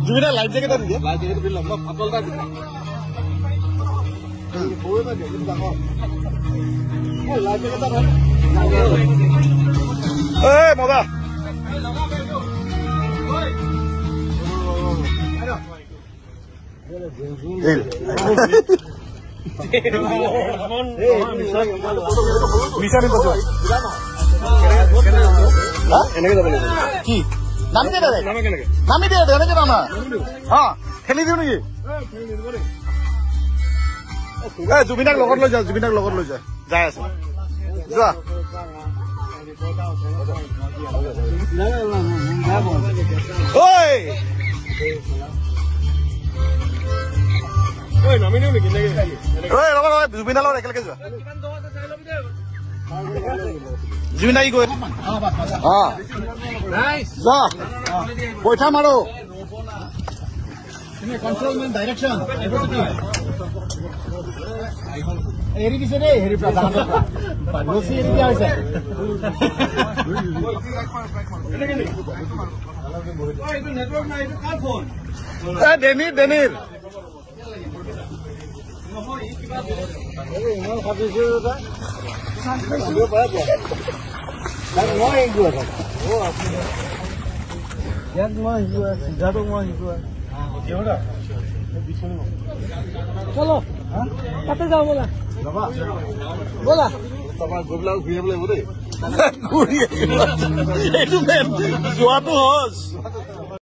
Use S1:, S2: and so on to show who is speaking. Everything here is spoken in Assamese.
S1: জুবিনা লাইফ জেকেট এটা দি দিয়া। এই মজা। কি নামি দে, নামি দে, এনেকে নামা। অ ঠেলি দিওঁ নেকি? এ জুবিনাক লগত লৈ যা, জুবিনাক লগত লৈ যা। যাই আছে, যোৱা। ঐ জুবিনাৰ লগত একেলগে যোৱা। জুবিনা কি গৈ যা, বৈঠা মাৰো।
S2: এৰি দিছে দেই, হেৰি ৰছী এৰি দিয়া হৈছে।
S1: ডেনিৰ ডেনিৰ
S2: চলো তাতে যাওঁ, ব'লা ব'লা।
S1: ঘূৰি আহিব লাগিব দেই, ঘূৰি আহিব। এইটো মেইন, যোৱাটো সহজ।